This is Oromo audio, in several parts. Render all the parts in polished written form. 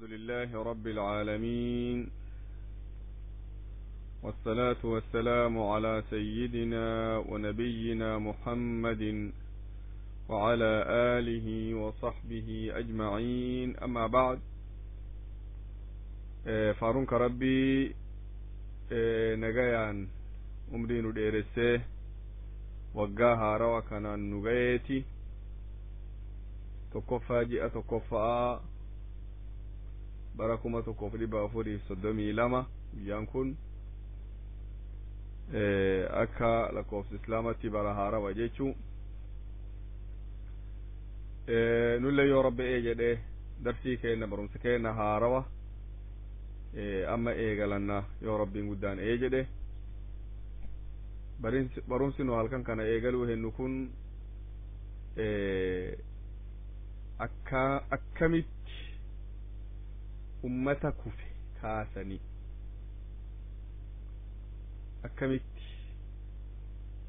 لله رب العالمين، والصلاة والسلام على سيدنا ونبينا محمد وعلى آله وصحبه أجمعين. أما بعد، فارونك ربي نجيان umrii dheeressee waggaa haarawa kanaan nu gayeeti. Tokkoffaa ji'a tokkoffaa bara 1432, guyyaan kun akka lakkoofsa islaamatti bara haarawa jechuu. Nulle yoo Rabbi ee jedhe darsii keenna, barumsa keenna haarawa amma eegalanna, yoo Rabbiin guddaan ee jedhe. Barumsi nu halkan kana eegaluu hennu kun akka akkamitti ummata kufe kaasanii, akkamitti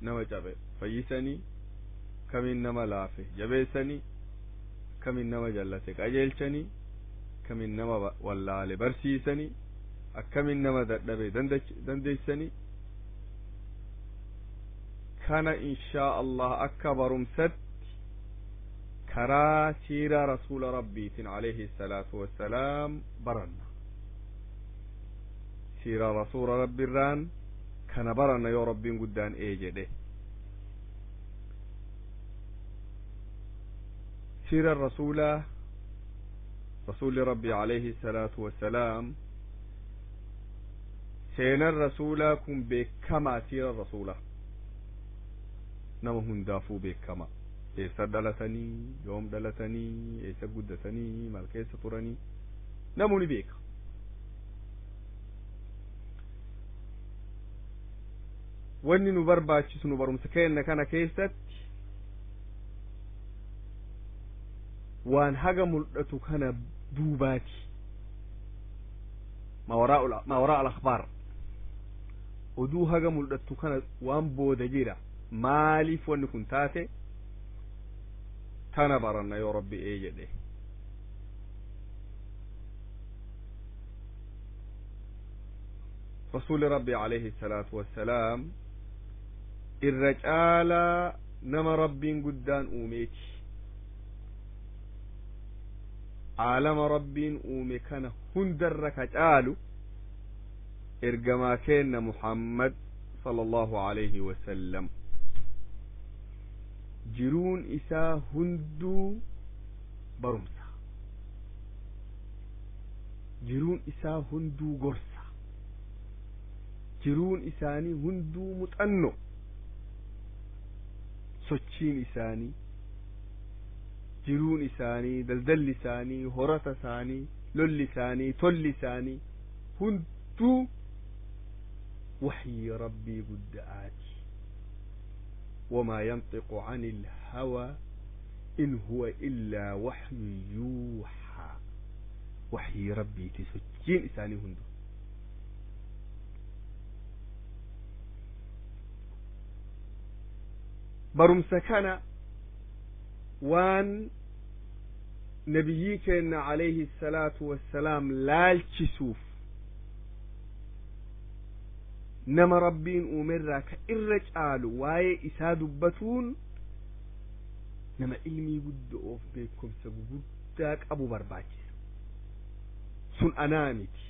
nama cabe fayyisanii, akkamiin nama laafe jabeessanii, akkamiin nama jallate qajeelchanii, akkamiin nama wallaale barsiisanii, akkamiin nama dadhabe dandeessanii. Kana inshaa Allah akka barumsatti karaa siiraa rasuula Rabbiitiin alayhi salaatu wassalaam baranna. Siiraa rasuula Rabbiirraan kana baranna, yoo Rabbiin guddaan ee jedhe. Siira rasuulaa, rasuulli Rabbii alayhi salaatu wassalaam, seenan rasuulaa kun beekamaa. Siira rasuulaa nama hundaafuu beekama. Eessa dhalatanii, yoom dhalatanii, eessa guddatanii, maal keessa turanii, namuu ni beeka. Wanni nu barbaachisu nu barumsa kenna kana keessatti waan haga mul'atu kana duubaati, maa waraa al-akhbaar, oduu haga mul'attu kana waan booda jira, maaliif wanni kun taate, tana baranna, yoo Rabbi ee jedhe. Rasuli Rabbi alayhi salaatu wassalaam irra caalaa nama Rabbiin guddaan uumeeti. Aalama Rabbiin uume kana hundarra ka caalu ergamaa keenna Muhammad sala Allahu alayhi wasallam. Jiruun isaa hunduu barumsa, jiruun isaa hunduu gorsa, jiruun isaanii hunduu muxanno. Sochiin isaanii, jiruun isaanii, daldalli isaanii, horata isaanii, lolli isaanii, tolli isaanii hunduu waxyii Rabbii gudda'aati. وما ينطق عن الهوى إن هو إلا وحي يوحى. وحي ربي تسجين إساني هندو. Barumsa kana waan nabiyyii keenna alayhi salaatu wassalaam laalchisuuf nama Rabbiin uumerraa ka irra caalu waa'ee isaa dubbatuun nama ilmii guddoof beekumsa guguddaa qabu barbaachisa. Sun anaa miti,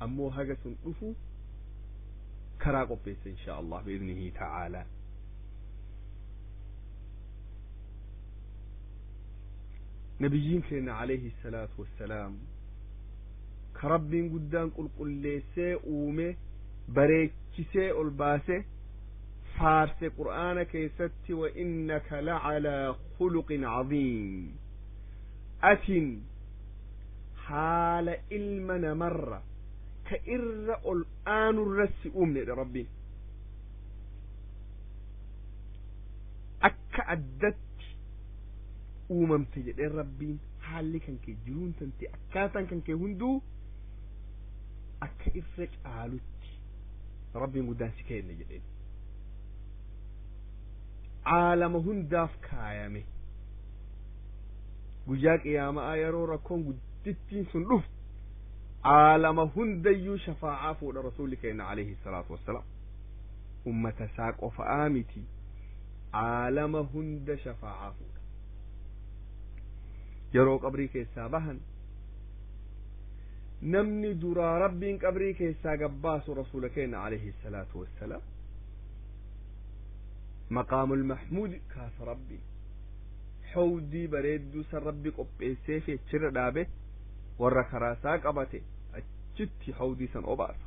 ammoo haga sun dhufu karaa qopheessa, inshaa Allah biidnihi ta'aalaa. Nabiyyiin keenya alayhi salaatu wassalaam ka Rabbiin guddaan qulqulleessee uume, bareechisee ol baase, faarse Qur'aana keessatti: "Wa innaka lacalaa khuluqin cadiim." Atin haala ilma namarra ka irra ol aanurra si uumnedha. Rabbiin akka addatti uumamte jedheen. Rabbiin haalli kan kee, jiruun tante, akkaataan kan kee hunduu akka irra caalutti Rabbiin guddaan si kenne jedheen. Caalama hundaaf kaayame. Guyyaa qiyaamaa yeroo rakkoon guddittiin sun dhuftu caalama hundayyuu shafaacaa fuudha rasuulli keenya alayhi salaatu wassalaam. Ummata isaa qofa'aa miti, caalama hunda shafaacaa fuudha. Yeroo qabrii keessaa bahan namni duraa rabbiin qabrii keessaa gabbaasu rasuula keenya alayhi salaatu wassalaam. Maqaamul mahmuud kaasa rabbiin hawdii bareedduu san rabbi qopheessee fi achirra dhaabe warra karaa isaa qabate achitti hawdii san obaasa.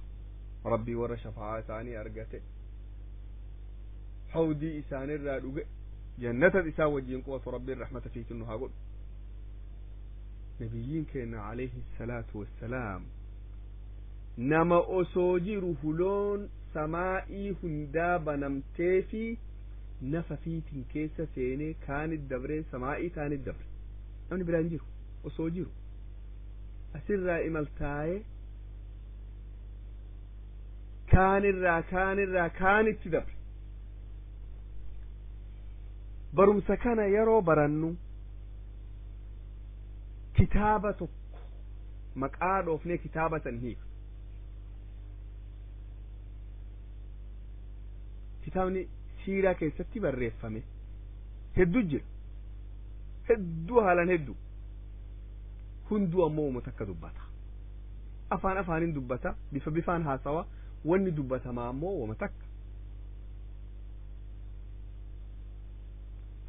Rabbii warra shafaa'aa isaanii argate hawdii isaanirraa dhuge jannata isaa wajjiin qubatu rabbiin rahmata fi kennu haa godhu. Nabiyyiin keenya alayhi salaatu wassalaam nama osoo jiru huloon samaa'ii hundaa banamtee fi nafa fiitiin keessa seenee kaanit dabree samaa'ii taanit dabre namni biraan jiru osoo jiru asirraa imaltaa'ee kaanirraa kaanirraa kaanitti dabre. Barumsa kana yeroo barannu kitaaba tokko maqaa dhoofnee kitaaba san hiika. Kitaabni siiraa keessatti barreeffame hedduu jira, hedduu haalaan hedduu, hunduu ammoo uummata akka dubbata, afaan afaaniin dubbata, bifa bifaan haasawa, wanni dubbatamaa ammoo uuma takka.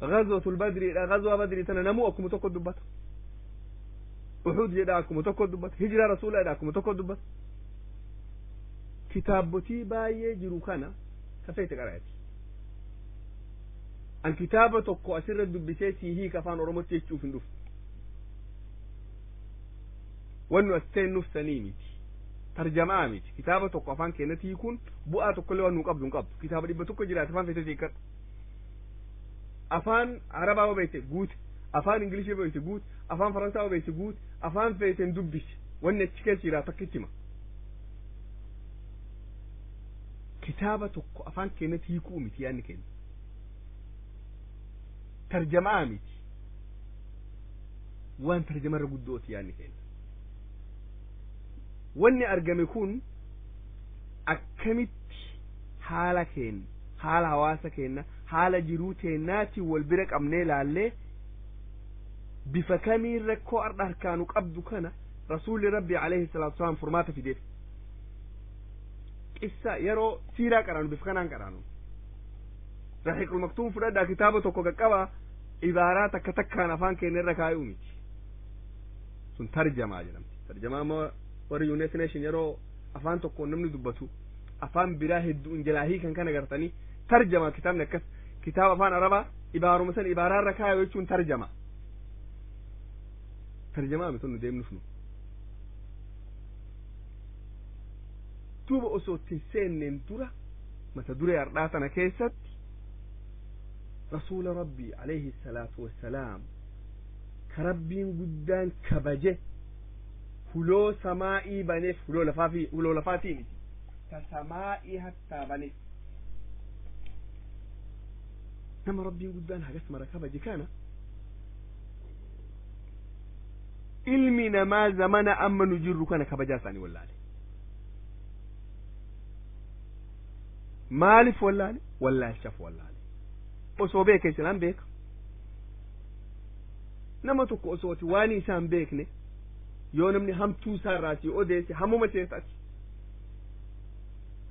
Ghazwatul badriidha, ghazwaa badrii tana namuu akkuma tokko dubbata, uxud jedha akkuma tokko dubbata, hijiraa rasuulaadha akkuma tokko dubbata. Kitaabotii baay'ee jiru kana kafeete qaraati. An kitaaba tokko asirra dubbisee sii hiika afaan Oromootti jechuuf hin dhufu. Wannu as seennuuf sanii miti, tarjamaa miti. Kitaaba tokko afaan keenyatti hiikuun bu'aa tokkollee waan nu qabdu hin qabdu. Kitaaba 100 jiraate afaan feete hiikkadhu. Afaan Arabaa yoo beekte guute, afaan Ingilishii yoo beekte guute, afaan Faransaa yoo beekte guute, afaan feete hin dubbisi, wanni achi keessa jiraatu akkitti hima. Kitaaba tokko afaan keenyatti hiikuu miti yaadni keenya, tarjamaa miti, waan tarjamarra guddooti yaadni keenya. Wanni argame kun akkamitti haala keenya, haala hawaasa keenya, haala jiruu teennaatiin wal bira qabnee laallee bifa kamiin rakkoo ardha harkaanu qabdu kana rasuulli rabbi alayhi salaatu wasalaam furmaata fideef. Qissa yeroo siiraa qaraanu bifa kanaan qaraanu rahiiqul maktuum fudhadhaa, kitaaba tokko qaqqabaa ibaaraa takka takkaan afaan keenya irra kaayuu miti, sun tarjamaa jedhamti. Tarjamaa amma warri United Nation yeroo afaan tokkoon namni dubbatu afaan biraa hedduu injalaa hiikan kana gartanii tarjama. Kitaabni akkas kitaaba afaan Arabaa ibaaruma san ibaaraa irra kaayu jechuun tarjama. Tarjamaa miti nu deemnuf nu duuba osoo ittiin seenneen dura mata duree har'aa tana keessatti rasuula rabbii alayhi salaatu wassalaam ka rabbiin guddaan kabaje huloo samaa'ii baneef, huloo lafaa fi huloo lafaatii miti, ta samaa'ii hattaa baneef, nama rabbiin guddaan hagas mara kabaje kana ilmi namaa zamana amma nu jirru kana kabajaa isaanii wallaale. Maaliif wallaale? Wallaalchaaf wallaale. Osoo beeke islaan beeka. Nama tokko osooti waan isaan beekne yoo namni hamtuu isaa irraa si odeesse hammuma seentati.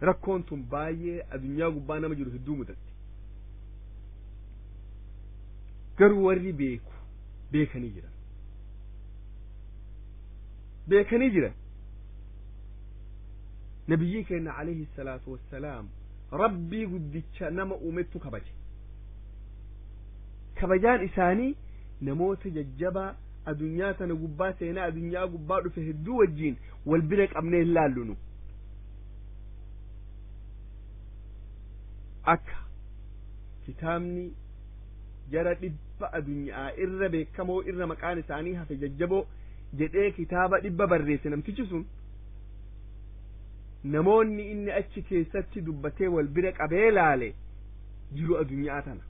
Rakkoon tun baay'ee addunyaa gubbaa nama jiru hedduu mudatti. Garuu warri beeku beekanii jiran, beekanii jiran. Nabiyyii keenya alayhi salaatu wassalaam rabbii guddicha nama uumettu kabaje. Kabajaan isaanii namoota jajjabaa addunyaa tana gubbaa seenaa addunyaa gubbaa dhufe hedduu wajjiin wal bira qabnee hin laallu nu. Akka kitaabni jara 100 addunyaa irra beekamoo irra maqaan isaanii hafe jajjaboo jedhee kitaaba 100 barreesse namtichi sun, namoonni inni achi keessatti dubbatee wal bira qabee laale jiru addunyaa tana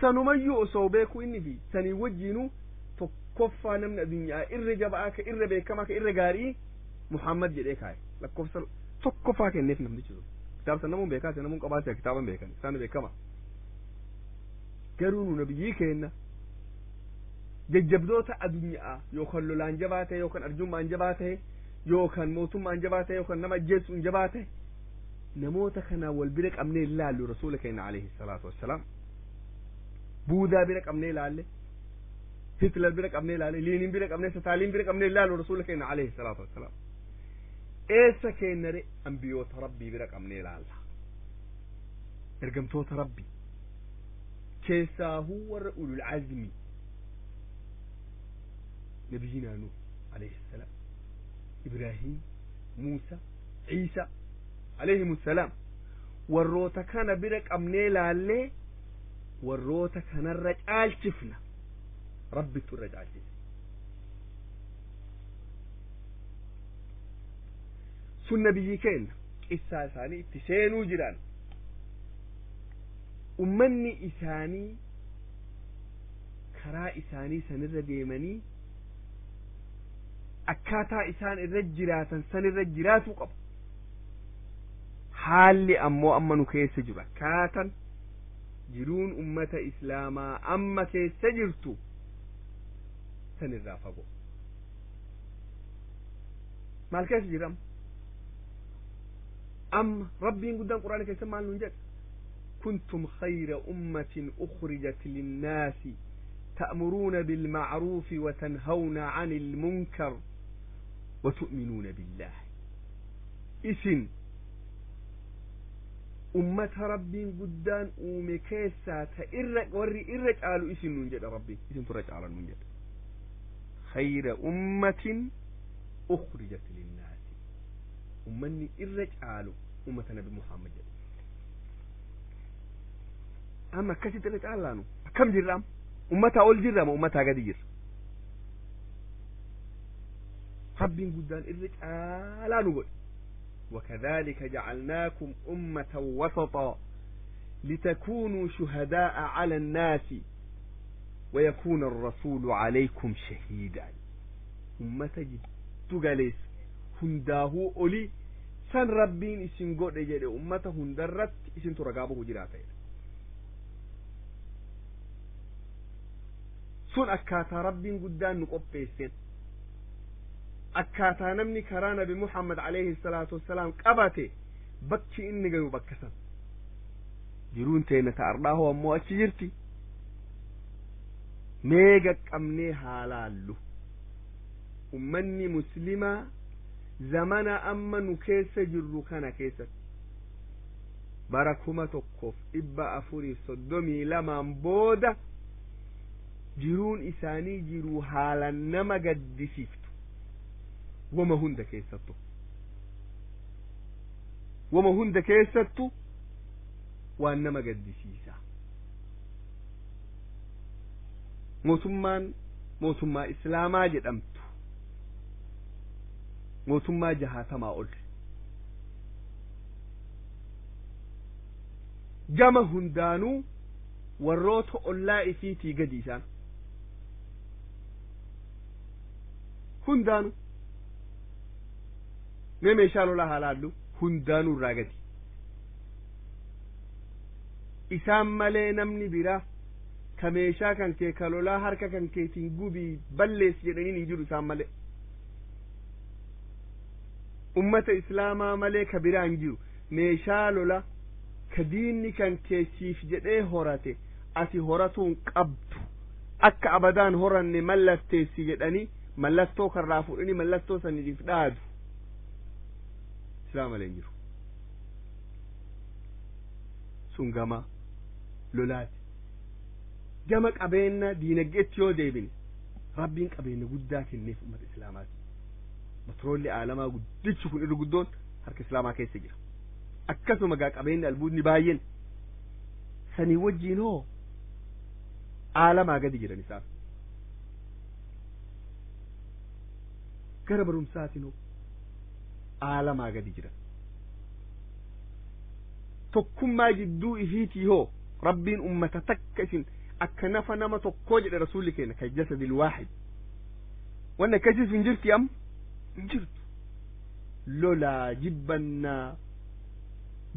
sanumayyuu osoo beeku inni fi sanii wajjiinuu tokko Tokkoffaa namni addunyaa irra jabaa ka irra beekamaa ka irra gaarii Muhammad jedhee kaa'e. Lakkoofsa tokkoffaa kenneef namtichi sun. Kitaaba san namuun beekaa namuun qabaatee kitaaban beekan isaan beekama. Garuu nu nabiyyii keenna jajjabdoota addunyaa yookaan lolaan jabaa ta'e yookaan arjummaan jabaa ta'e yookaan mootummaan jabaa ta'e yookaan nama ajjeesuun jabaa ta'e namoota kana wal bira qabnee ilaallu rasuula keenya alayhi salaatu wassalaam. Buudaa bira qabnee ilaalle, Hitler bira qabnee ilaalle, Lenin bira qabnee, Stalin bira qabnee ilaallu rasuula keenya alayhi salaatu wassalaam. Eessa keennare ambiyoota rabbii bira qabnee ilaalla. Ergamtoota rabbii keessaahuu warra ulul azmi nabiyyiinaa Nuh alayhi salaam, Ibraahim, Muusa, Ciisa alayhimu salaam. Warroota kana bira qabnee ilaallee warroota kanarra caalchifna. Rabbittu irra caalchise. Sun nabiyyii keenna qissaa isaanii itti seenuu jiran. Ummanni isaanii karaa isaanii sanirra deemanii akkaataa isaan irra jiraatan sanirra jiraatuu qabu. Haalli ammoo amma nu keessa jiru akkaatan jiruun ummata islaamaa amma keessa jirtu sanirraa fagoo. Maal keessa jira amma? Amma rabbiin guddaan quraana keessa maal nuun jedha? كنتم خير أمة أخرجت للناس تأمرون بالمعروف وتنهون عن المنكر وتؤمنون بالله. إسن أمة ربي قدان أومكيسا تإرق وري إرق آلو إسن ننجد ربي إسن ترج على ننجد خير أمة أخرجت للناس. أمني إرق آلو أمة نبي محمد. أما كسيت إرق آلانو كم جرام أمتها أول جرام أمتها قد جر ربي قدان إرق آلانو. وكذلك جعلناكم أمة وسطا لتكونوا شهداء على الناس ويكون الرسول عليكم شهيدا. أمة جدو هنداه أولي سن ربين إسن قد جد أمة هندرت إسن ترقابه جراتين. سن أكاتا ربين قدان نقبيسين akkaataa namni karaa nabi Muhammad alayhi salaatu wassalaam qabate bakki inni gayu bakka san. Jiruun teenya ta ardhaa ammoo achi jirti. Mee qaqqabnee haa laallu. Ummanni muslimaa zamana amma nu keessa jirru kana keessatti bara 1432 booda jiruun isaanii jiruu haalan nama gaddisiiftu. Wama hunda keessattu wama hunda keessattu waan nama gaddisiisa. Mootummaan mootummaa islaamaa jedhamtu mootummaa 60 ol gama hundaanuu warroota ollaa isiitii gadi isaan hundaanuu mee meeshaa lolaa haa laallu hundaanuu irraa gadi isaan malee namni biraa ka meeshaa kan kee ka lolaa harka kan keetiin gubii balleessi jedhanii hin jiru isaan malee. Ummata islaamaa malee ka biraa hin jiru. Meeshaa lola ka diinni kan keessiif jedhee horate ati horatuun qabdu akka abadaan horanne mallatteessi jedhanii mallattoo karraa fuudhanii mallattoo saniif dhaadu. Islaama malee hin jiru. Sun gama lolaati. Gama qabeenya diinagdeetti yoo deebine rabbiin qabeenya guddaa kenneef ummata islaamaati. Batroolli aalamaa guddichi kun irri guddoon harka islaamaa keessa jira. Akkasuma gaa qabeenya albuudni baay'een sanii wajjiin hoo aalamaa gadi jiran isaan. Gara barumsaatiin hoo aalamaa gadi jiran. Tokkummaa jidduu ifiitii hoo rabbiin ummata takka isin akka nafa nama tokkoo jedhe rasuulli keenya ka jasadil waahid. Wanni akkasii sun jirti amma hin jirtu. Lolaa jibbannaa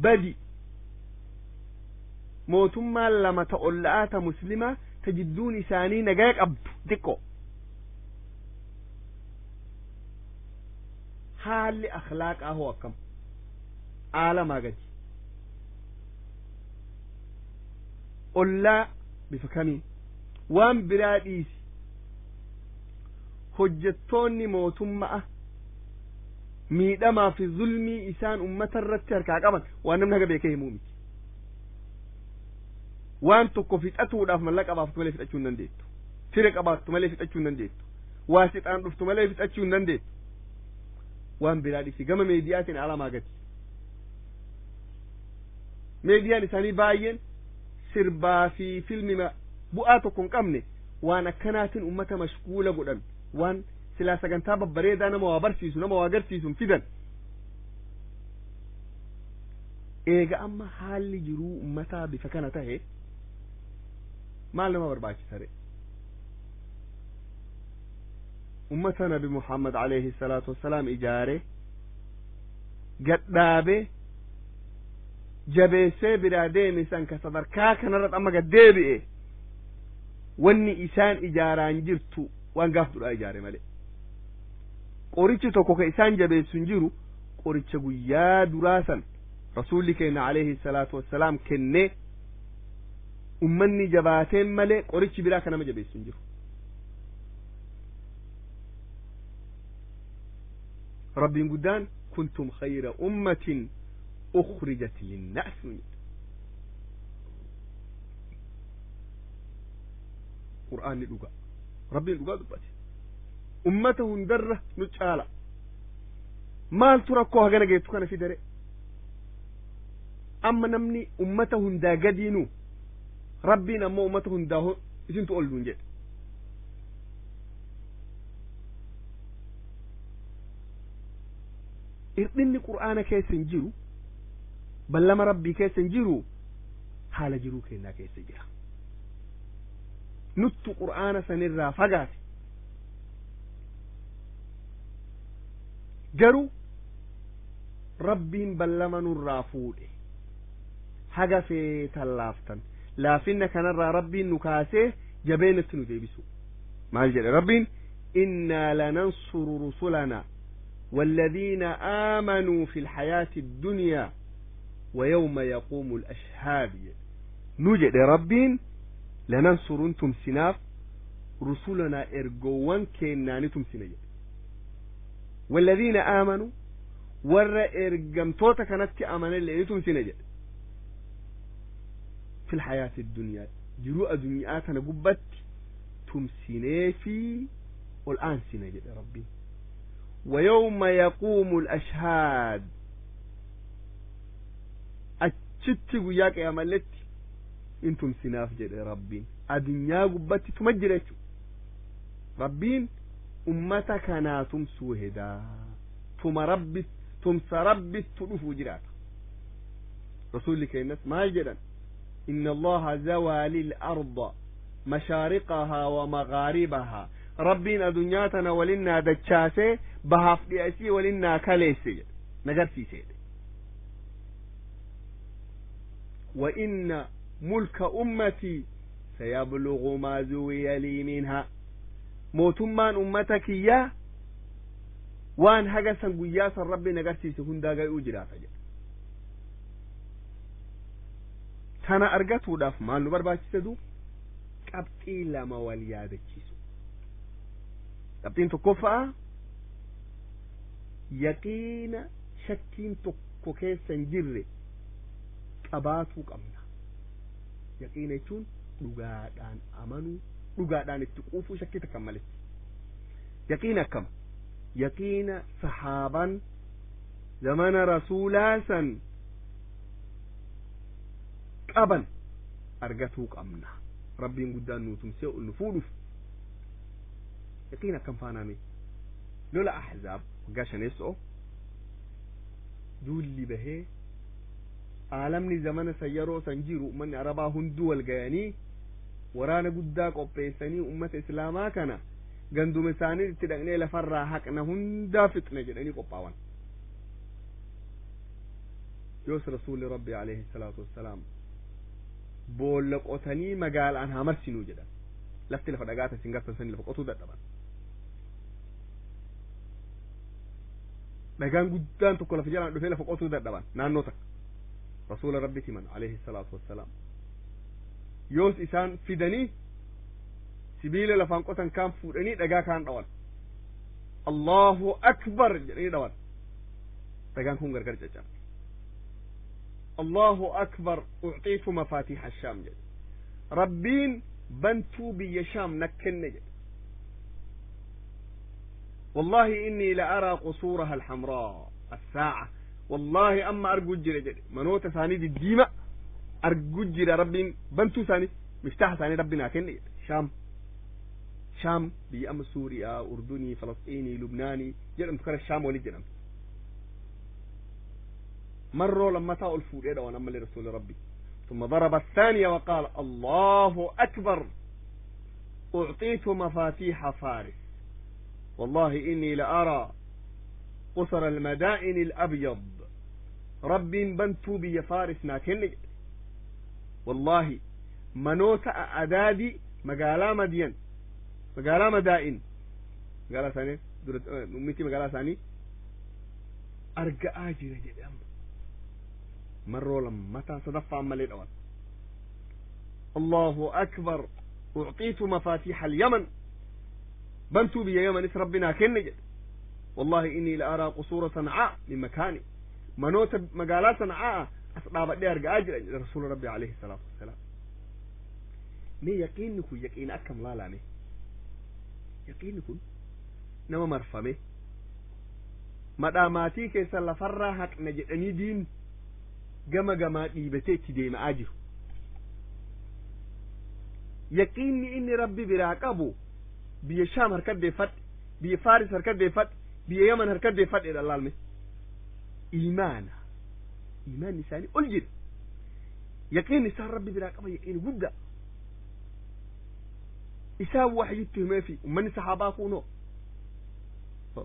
badi mootummaan lama ta olla'aa ta muslimaa ta jidduun isaanii nagaa qabdu xiqqoo haalli akhlaaqaa hoo akkam aalamaa gadi ollaa bifa kamiin waan biraa dhiisi hojjettoonni mootummaa miidhamaa fi zulmii isaan ummata irratti harkaa qaban waan namni haga beekee himuu miti. Waan tokko fixatuudhaaf mallaqa baaftu malee fixachuu hin dandeettu, fira qabaattu malee fixachuu hin dandeettu, waasixaan dhuftu malee fixachuu hin dandeettu. Waan biraa dhiisi gama meediyaatiin alamaa gadi meediyaan isaanii baay'een sirbaa fi filmima bu'aa tokko hin qabne waan akkanaatiin ummata mashguula godhan, waan silaa sagantaa babbareedaa nama waa barsiisu nama waa agarsiisu hin fidan. Eega amma haalli jiruu ummataa bifa kana tahe maal nama barbaachisa re? Ummata Nabi Muhammad alayhi salaatu wassalaam ijaare gadhaabe jabeessee biraa deeme san ka sadarkaa kanarratti amma gad deebi'e wanni isaan ijaaraan jirtu waan gaaf duraa ijaare malee qorichi tokko ka isaan jabeessu hin jiru. Qoricha guyyaa duraa san rasuulli keenya alayhi salaatu wassalaam kennee ummanni jabaateen malee qorichi biraa ka nama jabeessu hin jiru. Rabbiin guddaan kuntum khayra ummatin ukhrijat linnaas nu jedhe. Qur'aanni dhugaa, rabbiin dhugaa dubbate, ummata hundarra nu caala. Maaltu rakkoo hagana geettu kana fidere? Amma namni ummata hundaa gadiinu, rabbiin ammoo ummata hundaa isintu ol nuun jedhe. Irdhinni qur'aana keessa hin jiru, ballama rabbii keessa hin jiru, haala jiruu keenyaa keessa jira. Nuttu qur'aana sanirraa fagaate. Garuu rabbiin ballama nurraa fuudhe, haga feetan laaftan laafinna kanarraa rabbiin nu kaasee jabeenatti nu deebisu. Maal jedhe rabbiin? Innaa lanansuru rusulanaa والذين آمنوا في الحياة الدنيا ويوم يقوم الأشهاد. نجد ربين لننصر انتم سناف رسلنا إرجوان كينا نتم سنية والذين آمنوا ور إرجمتوتا كانت أمن اللي نتم سنية في الحياة الدنيا جروء دنياتنا قبت تمسيني في والآن سنية ربي ويوم يقوم الأشهاد أتشت قياك يا ملت انتم سناف جد ربين أدنيا قبت تمجرت ربين أمتك ناتم سوهدا ثم ربي تمس ربي تلفو جرات رسولك الناس ما جدا إن الله زوى للأرض مشارقها ومغاربها ربين أدنياتنا ولنا دتشاسي بهاف دياسي ولنا كاليسي نجرسي سيد وإن ملك أمتي سيبلغ ما زوي لي منها موتمان أمتك يا وان هجسا قياسا ربي نجرسي سهندا قيو جراتا تانا أرغتو داف مال نبرباتي سدو qabxii lama wal yaadachiisu. Qabxiin tokkoffaa yaqiina shakkiin tokko keessa hin jirre qabaatuu qabna. Yaqiina jechuun dhugaadhaan amanuu, dhugaadhaan itti quufuu shakkii takka maletti. Yaqiina akkam? Yaqiina sahaabaan zamana rasuulaa san qaban argatuu qabna. Rabbiin guddaan nuu tumsee ol nu fuudhuuf. Yaqiin akkam faanaame? Lola ahzaab waggaa shaneessoo duulli bahee aalamni zamana san yeroo san jiru ummanni arabaa hunduu wal gayanii waraana guddaa qopheessanii ummata islaamaa kana Ganduma isaanii itti dhaqnee lafarraa haqna hundaa fixne jedhanii qophaawan. Yoos rasuulli rabbi alayhi salaatu wassalaam boolla qotanii magaalaan haa marsinuu jedhan. Lafti lafa dhagaa isin gartan sanii lafa qotuu dadhaban. Dhagaan guddaan tokko lafa jalaan dhufee lafa qotuu dadhaban naannoo takka. Rasuula rabbitti himan alayhi salaatu wassalaam. Yoos isaan fidanii sibiila lafaan qotan kaan fuudhanii dhagaa kaan dhawan. Allahu akbar jedhanii dhawan. Dhagaan kun gargar caccabe. Allahu akbar, ucxiitu mafaatiiha shaam jedhe. Rabbiin bantuu biyya shaam na kenne jedhe. والله إني لأرى قصورها الحمراء الساعة، والله أما أرجو الجرى جدي منوت ثاني دي الديمة أرجو الجرى ربي بنتو ثاني مفتاح ثاني ربنا كني شام شام بي أم سوريا أردني فلسطيني لبناني جرم تكره الشام ولي جرم مروا لما تاءوا الفور إيه وأنا لرسول ربي. ثم ضرب الثانية وقال الله أكبر، أعطيت مفاتيح فارس، والله إني لأرى قصر المدائن الأبيض، ربي بنتو بي فارس ناكن. والله منوت أدادي مقالا مدين مقالا مدائن مقالا ثاني أمتي مقالا ثاني أرجع أجر جد أم مروا لما تصدف عمل الأول. الله أكبر، أعطيت مفاتيح اليمن، بنتو بي يمن ربنا كن. والله إني لأرى قصور صنعاء من مكاني، منوت مقالات صنعاء أصحاب أرجع أجر رسول ربي عليه الصلاة والسلام. مي يقينكم يقين أكم لا لا مي يقينكم نما مرفمي مداماتي كيسا لفرا حق نجدني دين gama gamaa dhiibatee itti deema'aa jiru. Yaqiinni inni rabbi biraa qabu biyya Shaam harka deeffadhe, biyya Faaris harka deeffadhe, biyya Yaman harka deeffadhe dhallaalme. Iimaana. Iimaanni isaanii ol jira. Yaqiinni isaan rabbi biraa qaba yaqiini guddaa. Isaan waxyitti himee fi ummanni sahaabaa kunoo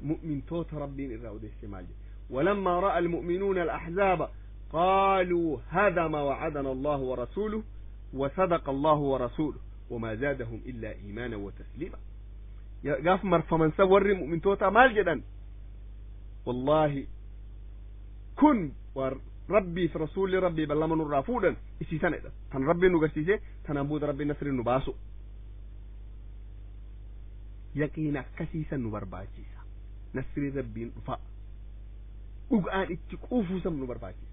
mu'mintoota rabbiin irraa odeesse maal jedhe. ولما رأى المؤمنون الأحزاب قالوا هذا ما وعدنا الله ورسوله وصدق الله ورسوله وما زادهم إلا إيمانا وتسليما. قاف مرفمن سور مؤمن توتا مال جدا. والله كن وربي في رسول ربي بل من الرافودا إسي سنة تن ربي نقسيسي تنبود ربي نصر نباسو يقينا كسيسا نبرباجيسا نصر ربي نفا وقان اتقوفو سم نبرباجيسا.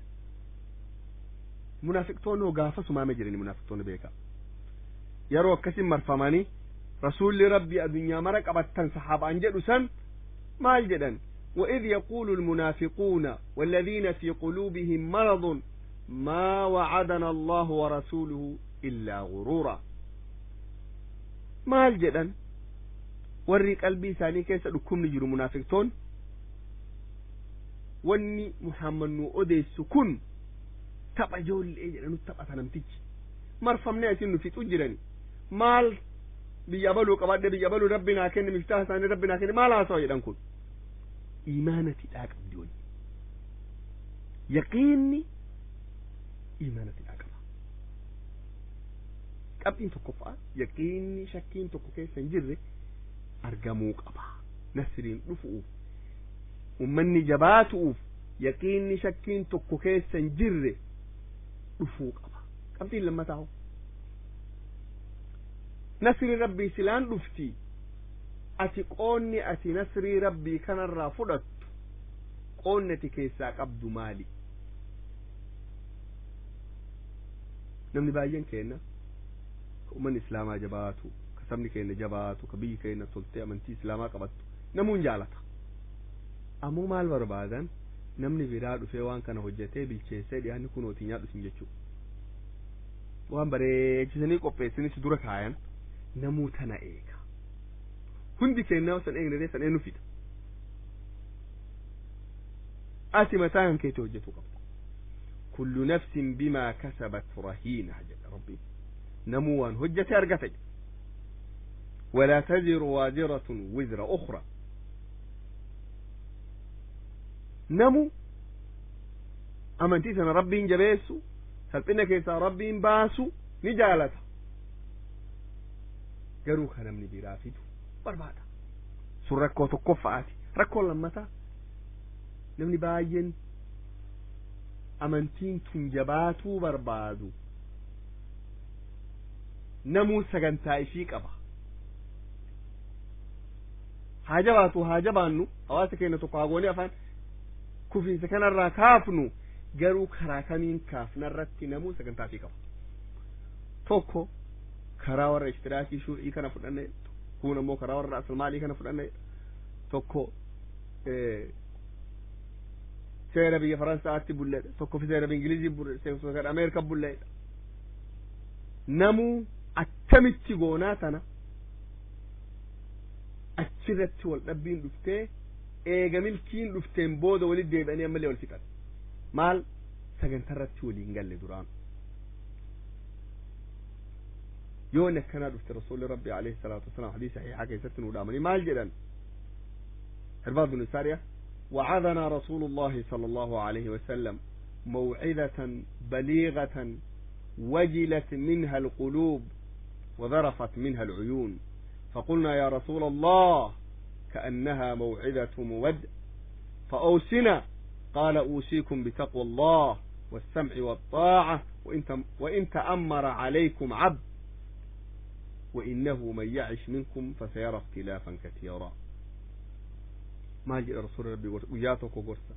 Munaafiqtoonni gaafa sumaame jirani munaafiqtoonni beekaa yeroo akkasin marfamanii rasuulli rabbi addunyaa mara qabattan sahaabaan jedhu san maal jedhan? وإذ يقول المنافقون والذين في قلوبهم مرض ما وعدنا الله ورسوله إلا غرورا. maal jedhan warri qalbii isaanii keessa dhukkubni jiru munaafiqtoon wanni Muhammad nu odeessu kun tapha ijoollee jedhanu taphata namtichi marfamnee isin nu fixu jirani maal biyya baluu qabadhe biyya baluu rabbi naa kenne miftaaha isaanii rabbi naa kenne maal haasawa jedhan kun iimaanati dhaa qabdi wani yaqiinni iimaanati dhaa qaba. Qabxiin tokkoffaa yaqiinni shakkiin tokko keessa hin jirre argamuu qaba. Nasriin dhufuuf ummanni jabaatuuf yaqiinni shakkiin tokko keessa hin jirre dhufuu qaba. Qabxiin lammataa nasri rabbii silaan dhufti ati qoonni ati nasrii rabbii kanarraa fudhattu qoonni ati keessaa qabdu maali? Namni baay'een keenya ka ummanni islaamaa jabaatu, ka sabni keenya jabaatu, ka biyyi keenya toltee amantii islaamaa qabattu namuun jaalata. Ammoo maal barbaadan namni biraa dhufee waan kana hojjetee bilcheessee dhiyaanni kun hootii nyaadhu isin jechuudha. Waan bareechisanii qopheessanii si dura kaayan namuu tana eega. Hundi keenyaa san eegne san eenyu fida. Ati mataa kan keetii hojjetuu qabda. Kullu nafsin bimaa kasabat rahiina jedha rabbiin. Namuu waan hojjete argata jedha. ولا تزر وازرة وزر أخرى. Namu amantii sana Rabbiin jabeessu, salphina keessaa Rabbiin baasu ni jaalata, garuu ka namni biraa fidu barbaada. Sun rakkoo tokkoffaati. Rakkoo lammataa, namni baay'een amantiin tun jabaatuu barbaadu namuu sagantaa ishii qaba. Haa jabaatu, haa jabaannu, hawaasa keenya tokko haa goonee afaan kufiinsa kanarraa kaafnu, garuu karaa kamiin kaafnarratti namuu sagantaa ishii qaba. Tokko karaa warra ishtiraakii shuu'ii kana fudhanne, kun ammoo karaa warra asalmaalii kana fudhanne, tokko seera biyya Faransaatti bulleedha, tokko seera biyya Ingilizii bulleedha, seera Ameerikaa bulleedha. Namuu akkamitti goonaa tana achirratti wal dhabbiin dhuftee, eega milkiin dhufteen booda walit deebi'anii ammallee wal fixan. Maal sagantarratti waliin galle duraan. Yoo inni akkanaa dhufte, Rasuulli Rabbi alayhi salaatu wasalaam hadiisa sahiihaa keessatti nuu dhaamanii maal jedhan? Irbaad bin Saariya: وعظنا رسول الله صلى الله عليه وسلم موعظة بليغة وجلت منها القلوب وذرفت منها العيون، فقلنا: يا رسول الله، كأنها موعظة مودع، فأوصنا. قال: أوصيكم بتقوى الله والسمع والطاعة وإن تأمر عليكم عبد، وإنه من يعش منكم فسيرى اختلافا كثيرا. Maal jedha Rasuula Rabbii? Guyyaa tokko gorsa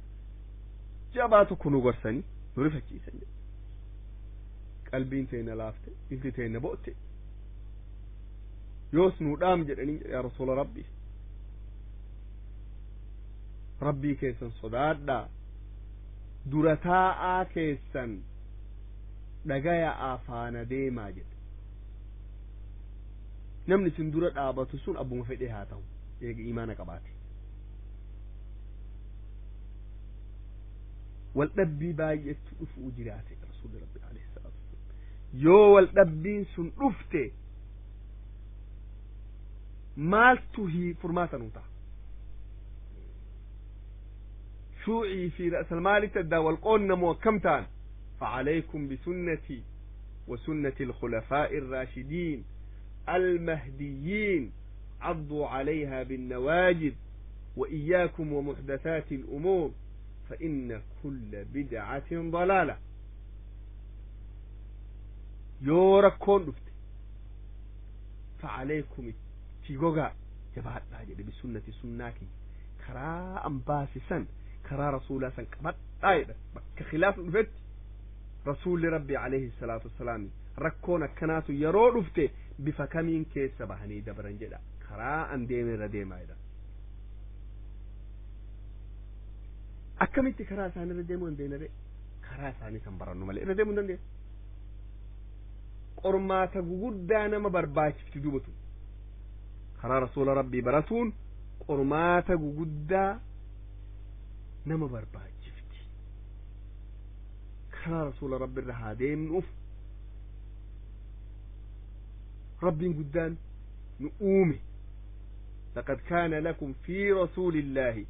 jabaa tokko nu gorsanii nu rifachiisan jedhe. Qalbiin teenya laafte, ilti teenya bo'te. Yoos nu dhaam jedhanii, yaa Rasuula Rabbii, Rabbii keessan sodaadhaa, dura taa'aa keessan dhagayaa, faana deemaa jedhe. Namni isin dura dhaabatu sun abbuma fedhee haa ta'u, eega imaana qabaate. Waldhabbii baay'eetu dhufuu jiraate. Rasuulli Rabbi alayhi salaatu wasalaam, yoo waldhabbiin sun dhufte maaltu hi furmaata nuu ta'a? Shuucii fi ra'salmaalitti addaa wal qoonnamu akkam ta'an? فعليكم بسنتي وسنة الخلفاء الراشدين المهديين، عضوا عليها بالنواجذ، وإياكم ومحدثات الأمور، فإن كل بدعة ضلالة. Yoo rakkoon dhufte, فعليكم itti gogaa jabaadhaa jedhe, بسنتي sunnaa kiyya, karaa an baasisan, karaa Rasuulaa san qabadhaa jedha. Bakka khilaafni dhufetti Rasuulli Rabbi alayhi salaatu wassalaam rakkoon akkanaatu yeroo dhufte bifa kamiin keessa bahanii dabran jedha, karaa an deeme irra deemaa jedha. Akkamitti karaa isaanii irra deemuu dandeenya? Karaa isaanii kan barannu malee irra deemuu hin dandeenya. Qormaata guguddaa nama barbaachifti dubatu. Karaa Rasuula Rabbii baratuun qormaata guguddaa nama barbaachifti. Karaa Rasuula Rabbi irra haa deemnuuf. Rabbiin guddaan nu uume: لقد كان لكم في رسول الله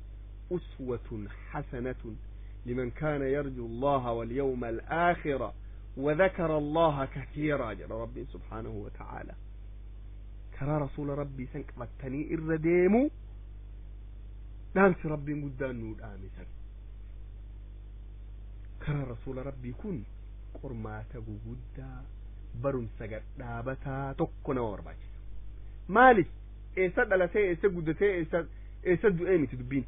أسوة حسنة لمن كان يرجو الله واليوم الآخر وذكر الله كثيرا jedha Rabbi سبحانه وتعالى. Karaa Rasuula Rabbii san qabattanii irra deemu dhaamsi Rabbiin guddaan nuu dhaamisan. Karaa Rasuula Rabbii kun qormaata guguddaa, barumsa gadhaabataa tokko nama barbaachisa. Maaliif? Eessa dhalatee, eessa guddatee, eessa du'ee miti dubbiin.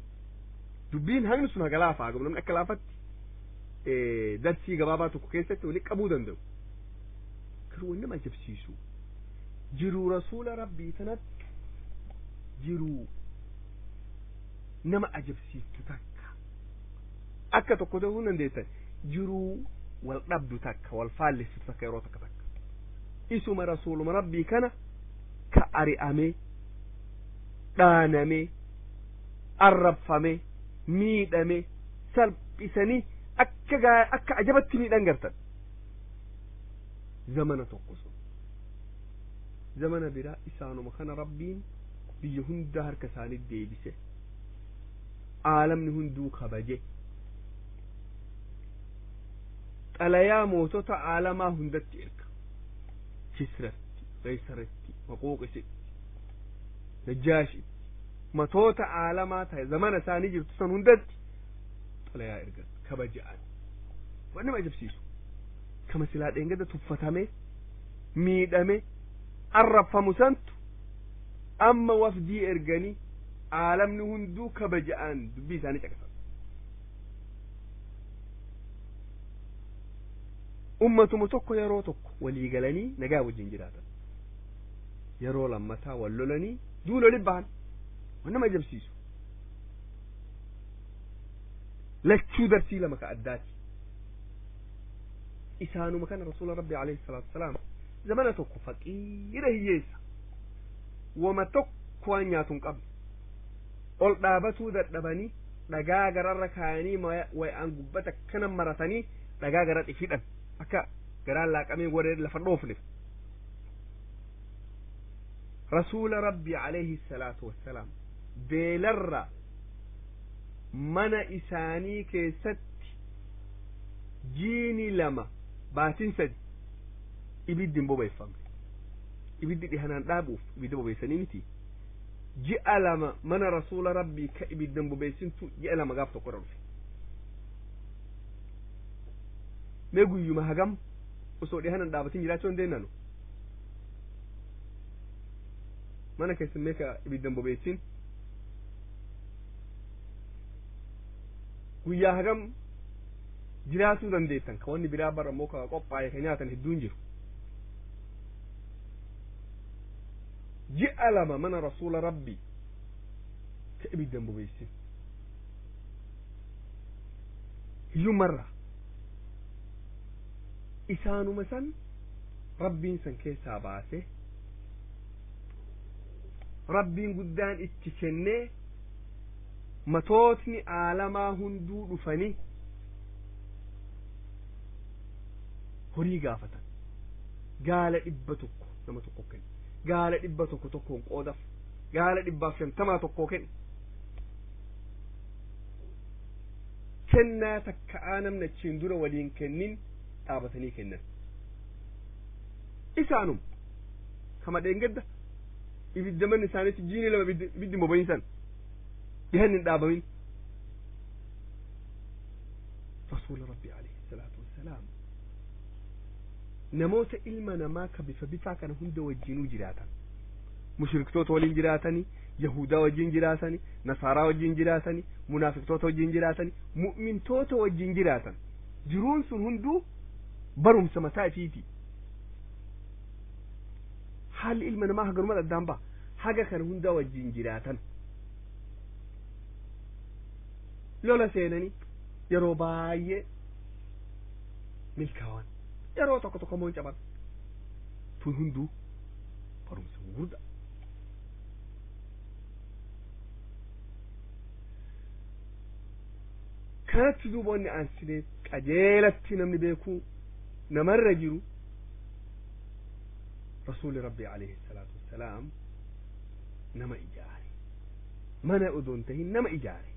Dubbiin hangni sun haga laafaa gabu namni akka laafatti darsii gabaabaa tokko keessatti walitti qabuu danda'u. Garuu wanni nama ajabsiisu, jiruu Rasuula Rabbii sanatti jiruu nama ajabsiiftu takka akka tokko ta'uu hin dandeessan, jiruu wal dhabdu takka, wal faallessitu takka, yeroo takka takka isuma Rasuuluma Rabbii kana ka ari'amee, dhaanamee, arrabfamee, miidhamee, salphisanii akka ajabatti miidhan gartan zamana tokko sun. Zamana biraa isaanuma kana Rabbiin biyya hunda harka isaanii deebise, aalamni hunduu kabaje, xalayaa mootota aalamaa hundatti erga, Kisratti, Qeysaritti, Maquuqisitti, Najaashitti, matoota aalamaa ta'e zamana isaanii jirtu san hundatti xalayaa ergan kabaja'an. Waan nama ajabsiisu, kama silaa dheengada tuffatame, miidhame, arrabfamu santu amma wafdii erganii aalamni hunduu kabaja'an dubbii isaanii caqasan. Ummatuma tokko yeroo tokko walii galanii nagaa wajjin jiraatan, yeroo lammataa wal lolanii duula waliin bahan. Waan nama ajabsiisu, lachuu darsii lama ka addaati. Isaanuma kana Rasuula Rabbi alayhi salaatu wasalaam zamana tokko faqiira, hiyyeessa, wama tokko waan nyaatu hin qabne, ol dhaabatuu dadhabanii dhagaa gararra kaayanii, way'aan gubbata kana maratanii dhagaa gara hidhan akka garaan laaqamee warreen lafa dhoofneef. Rasuula Rabbi alayhi salaatu wassalaam beelarra mana isaanii keessatti jiini 2 baatiin 3 ibiddi hin bobeeffamne. Ibiddi dhihanaan dhaabuuf ibidda bobeessanii miti. Ji'a 2 mana Rasuula Rabbii ka ibidda hin bobeessintu ji'a 2 gaaf tokko irra dhufe. Mee guyyuma hagam osoo dhihanan dhaabatin jiraachuu hin deennanu? Mana keessan mee ka ibidda hin bobeessin guyyaa hagam jiraatuu dandeettan? Ka wanni biraa bara immoo ka qophaa'e ka nyaatan hedduun jiru. Ji'a 2 mana Rasuula Rabbii ka ibidda hin bobeessin hiyyummarraa. Isaanuma san Rabbiin san keessaa baase, Rabbiin guddaan itti kennee, matootni aalamaa hunduu dhufanii horii gaafatan. Gaala 100 nama tokko kenne, gaala 100 tokkoon qoodaf, gaala 150 tokko kenne. Kennaa takka'aa namni achiin dura waliin kennin dhaabatanii kennan. Isaanum kama dheengadda ibidda manni isaaniitti jiini 2 ibiddi bobayin san dhihanni hin dhaabamin. Rasuula Rabbi alayhi salaatu wassalaam namoota ilma namaa ka bifa bifaa kana hunda wajjinuu jiraatan, mushriktoota waliin jiraatanii, yahudaa wajjin jiraatanii, nasaaraa wajjin jiraatanii, munaafiqtoota wajjin jiraatanii, mu'mintoota wajjin jiraatan, jiruun sun hunduu barumsa mataa ifiiti. Haalli ilma namaa haganuma addaan baha. Haga kana hundaa wajjin jiraatan, lola seenanii yeroo baay'ee milkaawan, yeroo tokko tokko immoo hin caban. Tun hunduu barumsa gurguddaa. Kanatti duuba wanni aansinee qajeelatti namni beekuu namarra jiru, Rasuuli Rabbi alayhi salaatu wassalaam nama ijaare, mana odoo hin tahin nama ijaare.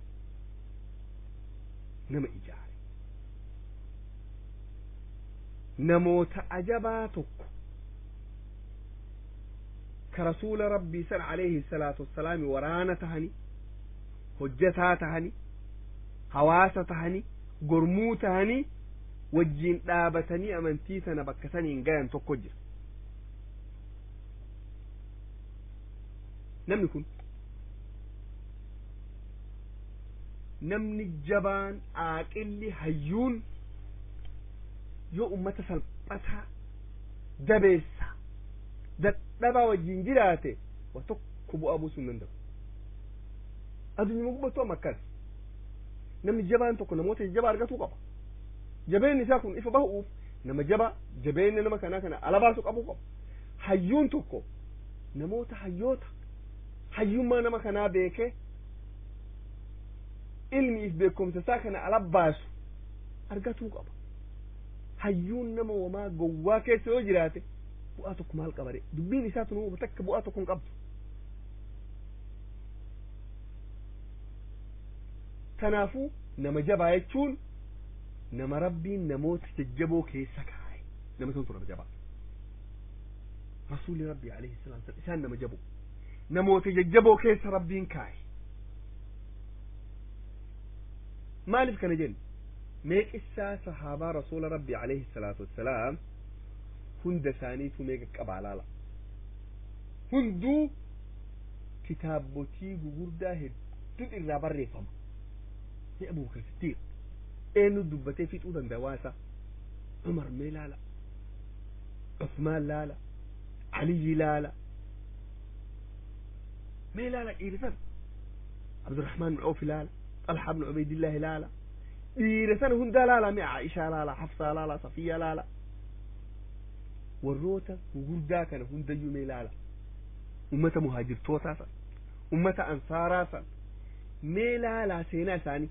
Nama ijaare namoota ajabaa tokko ka Rasuula Rabbii san alayhi salaatu wassalaami waraana tahani, hojjataa tahani, hawaasa tahani, gormuu tahanii wajjiin dhaabatanii amantii tana bakka saniin gayan tokko jira. Namni kun, namni jabaan, aaqilli, hayyuun yoo ummata salphataa, dabeessa, dadhabaa wajjiin jiraate wa tokko bu'aa buusuu hin danda'u. Adunyuma gubbattu amma akkas namni jabaan tokko namoota jajjabaa argatuu qaba. Jabeenni isaa kun ifa bahuuf nama jabaa jabeenya nama kanaa kana ala baasuu qabuu qaba. Hayyuun tokko namoota hayyoota hayyummaa nama kanaa beekee ilmiif beekumsa isaa kana ala baasu argatuu qaba. Hayyuun nama wamaa gowwaa keessa yoo jiraate Bu'aa tokko maal qabare? Dubbiin isaa tun takka bu'aa tokko hin qabdu. Kanaafuu nama jabaa jechuun nama Rabbiin namoota jajjaboo keessa kaa'e, nama santu nama jabaa. Rasuulli Rabbii alayhi salaam isaan nama jaboo, namoota jajjaboo keessa Rabbiin kaa'e. Maaliif kana jennu? Mee qissaa sahaabaa rasuula Rabbii alayhi salaatu wassalaam hunda isaaniitu mee qaqqabaa laala. Hunduu kitaabotii gugurdaa hedduun irraa barreeffama. Mee Abubakar Siddiiq eenyu dubbatee fixuu danda'a waa isaa? Umar mee laala, Usmaan laala, Aliyyi laala, mee laala dhiira sana, Abdurrahmaan bin Awf laala, Talhaa bin Ubaydillaahi laala, dhiira sana hundaa laala, mee Aishaa laala, Hafsaa laala, Safiyaa laala, warroota gugurdaa kana hundayyuu mee laala, ummata muhaajirtootaa san, ummata ansaaraa san mee laalaa seenaa isaanii.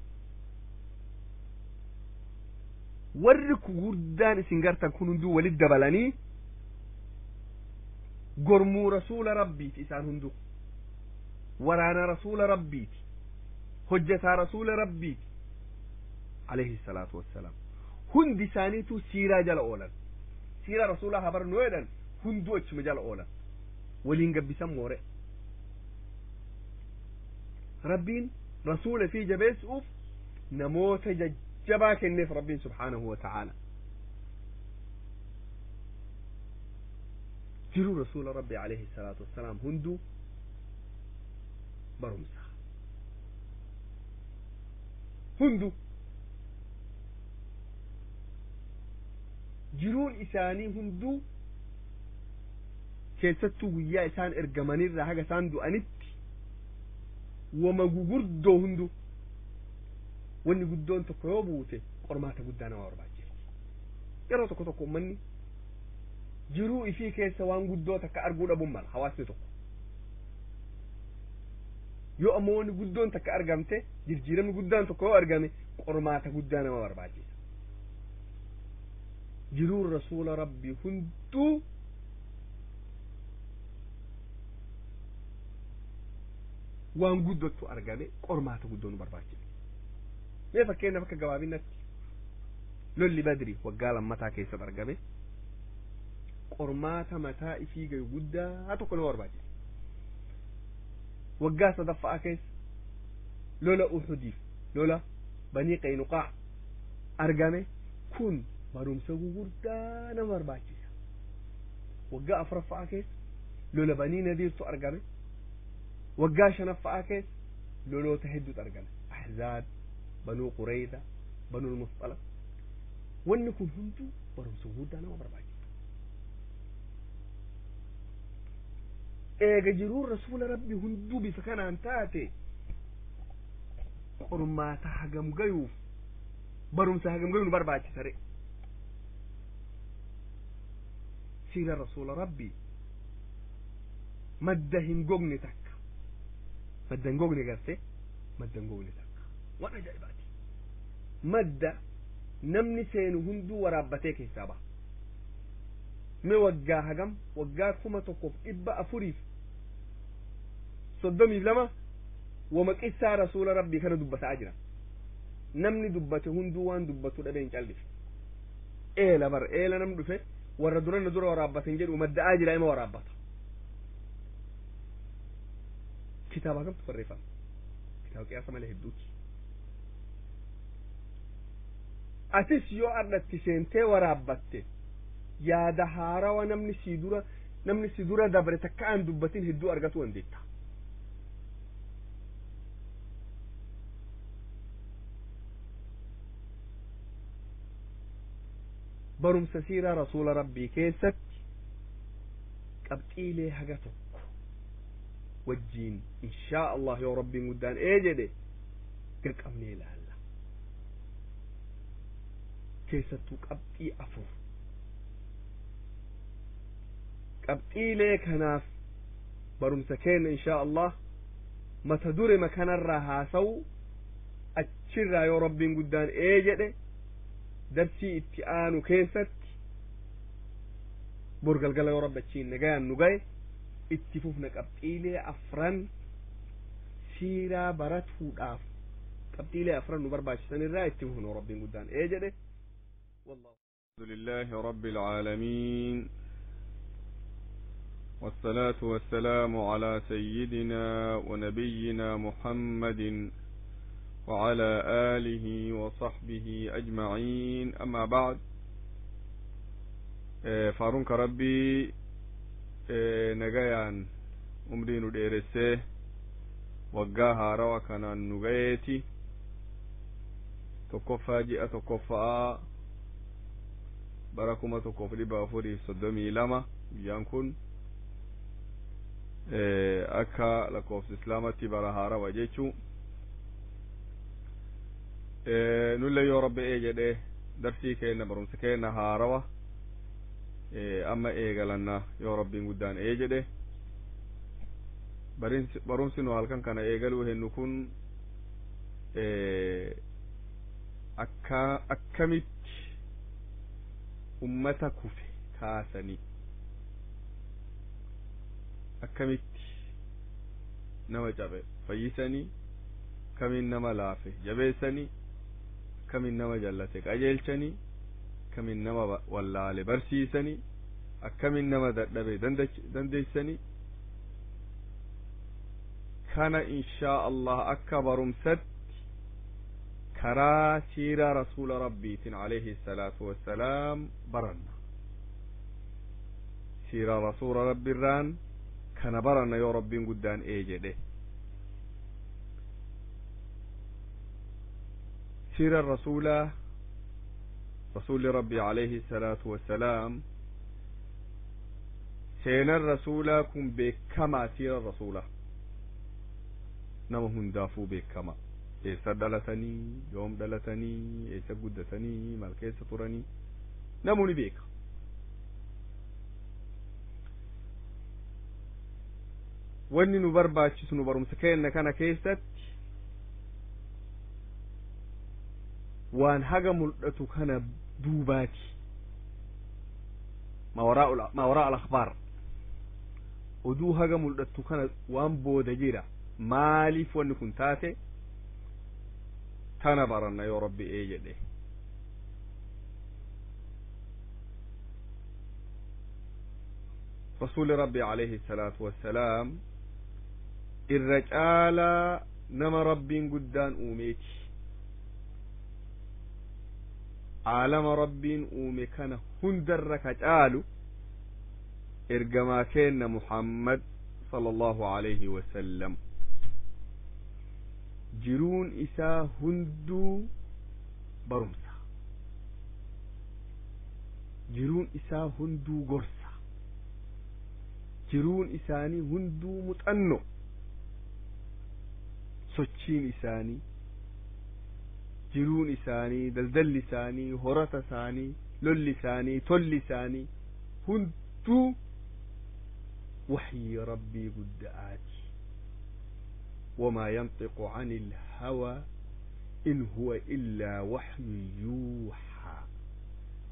Warri gurguddaan isin gartan kun hunduu walit dabalanii gormuu rasuula Rabbiiti. Isaan hunduu waraana rasuula Rabbiiti, hojjataa rasuula Rabbiiti alayhi salaatu wassalaam. Hundi isaaniitu siiraa jala oolan. Siiraa rasuulaa haa barnu jedhan, hunduu achuma jala oolan, waliin gabbisan moore. Rabbiin rasuula fi jabeessuuf namoota jajjabaa kenneef Rabbiin subhaanahu wa ta'aala. Jiruu rasuula Rabbi alayhi salaatu wassalaam hunduu barumsa, hundu jiruun isaanii hunduu, keessattuu guyyaa isaan ergamanirraa haga isaan du'anitti wama gugurdoo hundu. Wanni guddoon tokko yoo buute qormaata guddaa nama barbaachifti. Yeroo tokko tokko ummanni jiruu ifii keessa waan guddoo takka arguu dhabuun mala hawaasni tokko. Yoo ammoo wanni guddoon takka argamte, jijjiiramni guddaan tokko yoo argame, qormaata guddaa nama barbaachisa. Jiruun rasuula Rabbii hunduu waan guddottu argame, qormaata guddoo nu barbaachisa. Mee fakkeenyaaf akka gabaabinatti lolli Badri waggaa lammataa keessatti argame qormaata mataa ifii gayu guddaa tokko nama barbaachisa. Waggaa sadaffaa keessa lola Uhudiif lola Banii Qaynuqaa argame kun barumsa gugurdaa nama barbaachisa. Waggaa afuraffaa keessa lola Banii Nadiirtu argame. Waggaa shanaffaa keessa loloota hedduutu argame, Ahzaab, Banuu Qureyda, Banuu Musxalaq. Wanni kun hunduu barumsa gugurdaa nama barbaachisa. Eega jiruun rasuula Rabbi hunduu bifa kanaan taate, qormaata hagam gayuuf barumsa hagam gayu nu barbaachisa re? Siira rasuula Rabbi madda hin gogne takka, madda hin gogne garte, madda hin gogne takka, waan ajaa'ibaati. Madda namni seenu hunduu waraabbatee keessaa baha. Mee waggaa hagam, waggaa 1432 wama qissaa rasuula Rabbii kana dubbataa jira. Namni dubbate hunduu waan dubbatu dhabee hin callife. Eela bar eela namni dhufe warra duranna dura waraabbatan jedhu madda'aa jira, ima waraabbata. Kitaaba kamtu barreeffama? Kitaaba qiyaasa malee hedduuti. Atis yoo ardhatti seentee waraabbatte, yaada haarawa namni si dura dabre takka aan dubbatin hedduu argatu dandeetta. Barumsa siiraa rasuula Rabbii keessatti qabxiilee haga tokko wajjiin inshaa Allah yoo Rabbiin guddaan ee jedhe qaqqabnee ilaalla. Keessattuu qabxii afur. Qabxiilee kanaaf barumsa keenya inshaa Allah mata durema kanarraa haasawu achirraa yoo Rabbiin guddaan ee jedhe darsii itti aanu keessatti. Bor galgala yoo Rabbi achiin nagayaan nu gaye itti fufna qabxiilee afran siiraa baratuudhaaf qabxiilee afran nu barbaachisan irraa itti fufna Rabbiin guddaan ee jedhe. الحمد لله رب العالمين والصلاة والسلام على سيدنا ونبينا محمد وعلى آله وصحبه أجمعين أما بعد فارونك ربي نجيان umrii nu dheeressee waggaa haarawa kanaan nu gayeeti tokkoffaa ji'a tokkoffaa bara 1432 guyyaan kun akka lakkoofsa islaamatti bara haarawa jechuu nulle yoo Rabbi ee jedhe darsii keenna barumsa keenna haarawa amma eegalanna yoo Rabbiin guddaan ee jedhe. Barumsi nu halkan kana eegaluu hennu kun akka akkamitti ummata kufe kaasanii akkamitti nama cabe fayyisanii akkamiin nama laafe jabeessanii akkamiin nama jallate qajeelchanii akkamiin nama wallaale barsiisanii akkamiin nama dadhabe dandeessanii kana inshaa Allah akka barumsatti karaa siiraa rasuula rabbiitiin alayhi salaatu wassalaam baranna. Siiraa rasuula rabbiirraan kana baranna yoo Rabbiin guddaan ee jedhe. Siiraan rasuulaa rasuulli rabbii alayhi salaatu wassalaam seenan rasuulaa kun beekamaa siiraan rasuulaa nama hundaafuu beekama. Eessa dhalatanii, yoom dhalatanii, eessa guddatanii, maal keessa turanii namuu ni beeka. Wanni nu barbaachisu nu barumsa keenna kana keessatti waan haga mul'atu kana duubaati maa waraa al-akhbaar oduu haga mul'atu kana waan booda jira maaliif wanni kun taate tana baranna yoo Rabbi ee jedhe. Rasuuli Rabbi alayhi salaatu wassalaam irra caalaa nama Rabbiin guddaan uumeeti. Aalama Rabbiin uume kana hundarra ka caalu ergamaa keenna Muhammad sallallahu alayhi wasallam. Jiruun isaa hunduu barumsa, jiruun isaa hunduu gorsa, jiruun isaanii hunduu muxanno, sochiin isaanii, jiruun isaanii, daldalli isaanii, horata isaanii, lolli isaanii, tolli isaanii hunduu waxyi Rabbii gudda'aati. وما ينطق عن الهوى إن هو إلا وحي يوحى.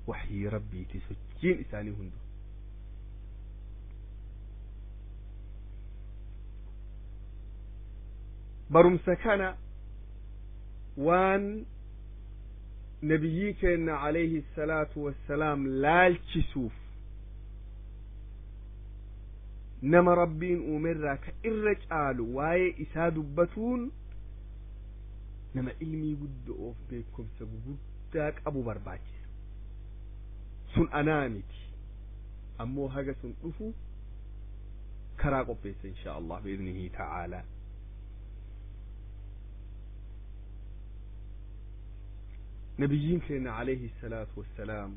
وحي ربي تسجين إساني هندو. برمسة كان وان نبيك إن عليه الصلاة والسلام لالشسوف nama Rabbiin uumerraa ka irra caalu waa'ee isaa dubbatuun nama ilmii guddoof beekumsa guguddaa qabu barbaachisa. Sun anaa miti, ammoo haga sun dhufu karaa qopheessa inshaa Allah biidnihi ta'aalaa. Nabiyyiin keenya alayhi salaatu wassalaam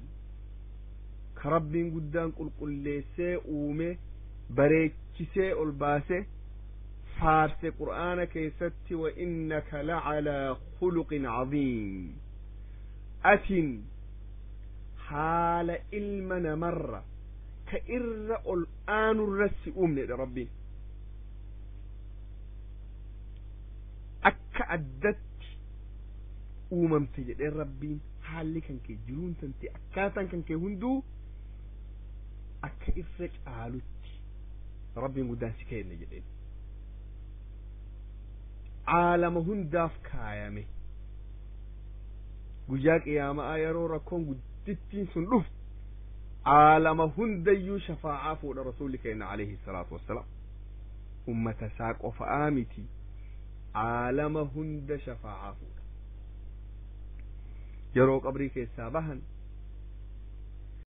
ka Rabbiin guddaan qulqulleessee uume bareechisee ol baase faarse Qur'aana keessatti wa innaka lacalaa khuluqin caziim atin haala ilma namarra ka irra ol aanurra si uumnedha Rabbiin. Akka addatti uumamte jedheen Rabbiin haalli kan kee jiruun tante akkaataan kan kee hunduu Akka irra caalutti rabbiin guddaan si kenne jedheen. Caalama hundaaf kaayame. Guyyaa qiyaamaa yeroo rakkoon guddittiin sun dhuftu caalama hundayyuu shafaa'aa fuudha rasuulli keenya alayhi salaatu wassalaam. Ummata isaa qofa'aa miti, caalama hunda shafaa'aa fuudha. Yeroo qabrii keessaa bahan